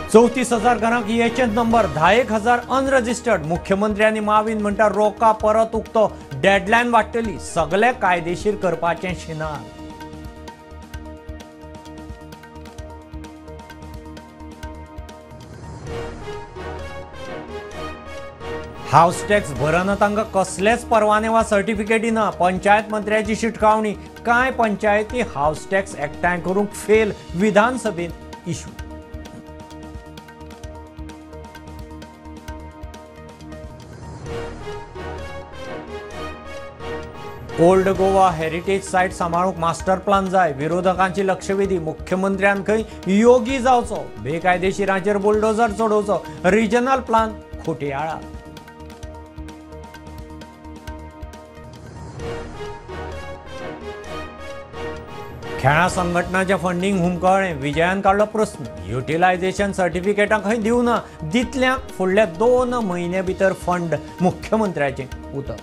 34,000 घरांक AHN number, 10,000 unregistered. मुख्यमंत्री आनी माविन म्हणटा रोका परत उक्तो, डेडलायन वाडटली, सगळे कायदेशीर करपाचें शिनार. हावस टॅक्स भरना तांकां कसलेच परवाने वा सर्टिफिकेटी ना. पंचायत मंत्र्याची शिटकावणी, कांय पंचायती हावस टॅक्स एकठांय करूंक फेल, विधानसभेंत issue. Old Goa heritage site सांबाळूंक मास्टर प्लान जाय, विरोधकांची लक्षवेधी. मुख्यमंत्र्यान खंय योगी जावचो, बेकायदेशीरांचेर बुलडोजर चडोवचो, रिजनल प्लान खोटयाळा. खेळां संघटनाचें फंडींग हुमकळ्ळें, विजयान काडलो प्रस्न. युटिलायझेशन सर्टिफिकेटां खंय दिवना, दितल्यांक फुडल्या 2 म्हयने भितर फंड, मुख्यमंत्र्याचें उतर.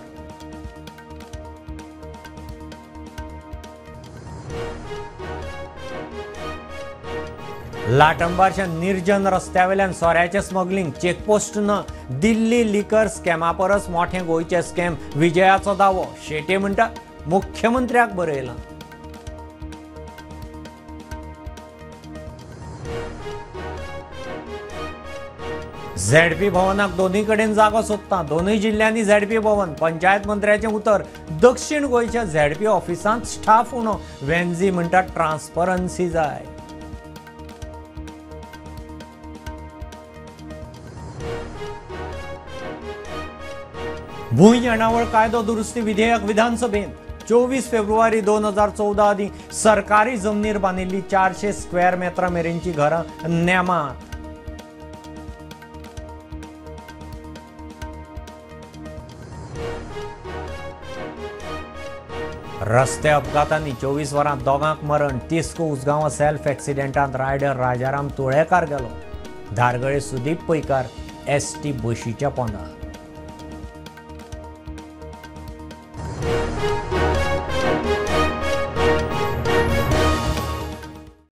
लाटंबारच्या निर्जन रस्त्यावेल्यान सोऱ्याचें स्मगलिंग, चेकपोस्ट ना. दिल्ली लिकर स्कॅमा परस मोठें गोंयचें स्कॅम, विजयाचो दावो. शेट्ये म्हणटा मुख्यमंत्र्याक बरयलां. झेडपी भवनाक दोनूय कडेन जागो सोदता, दोनूय जिल्ल्यांनी झेडपी भवन. पंचायत मंत्र्याचें उतर, दक्षिण गोंयच्या झेडपी ऑफिसांत स्टाफ उणो. वेन्झी म्हणटा ट्रान्सपरन्सी जाय. भूंय येणावळ कायदो दुरुस्ती विधेयक विधानसभेंत. 24 फेब्रुवारी 2014 आदीं सरकारी जमनीर बांदिल्ली 400 स्क्वेअर मेत्रां मेरेनची घरां नेमात. रस्ते अपघातांनी 24 वरां दोगांक मरण. तिस्को उसगांवां सेल्फ एक्सिडेंटांत रायडर राजाराम तुळेकार गेलो. धारगळे सुदीप पैकार एसटी बशीच्या पोंदा.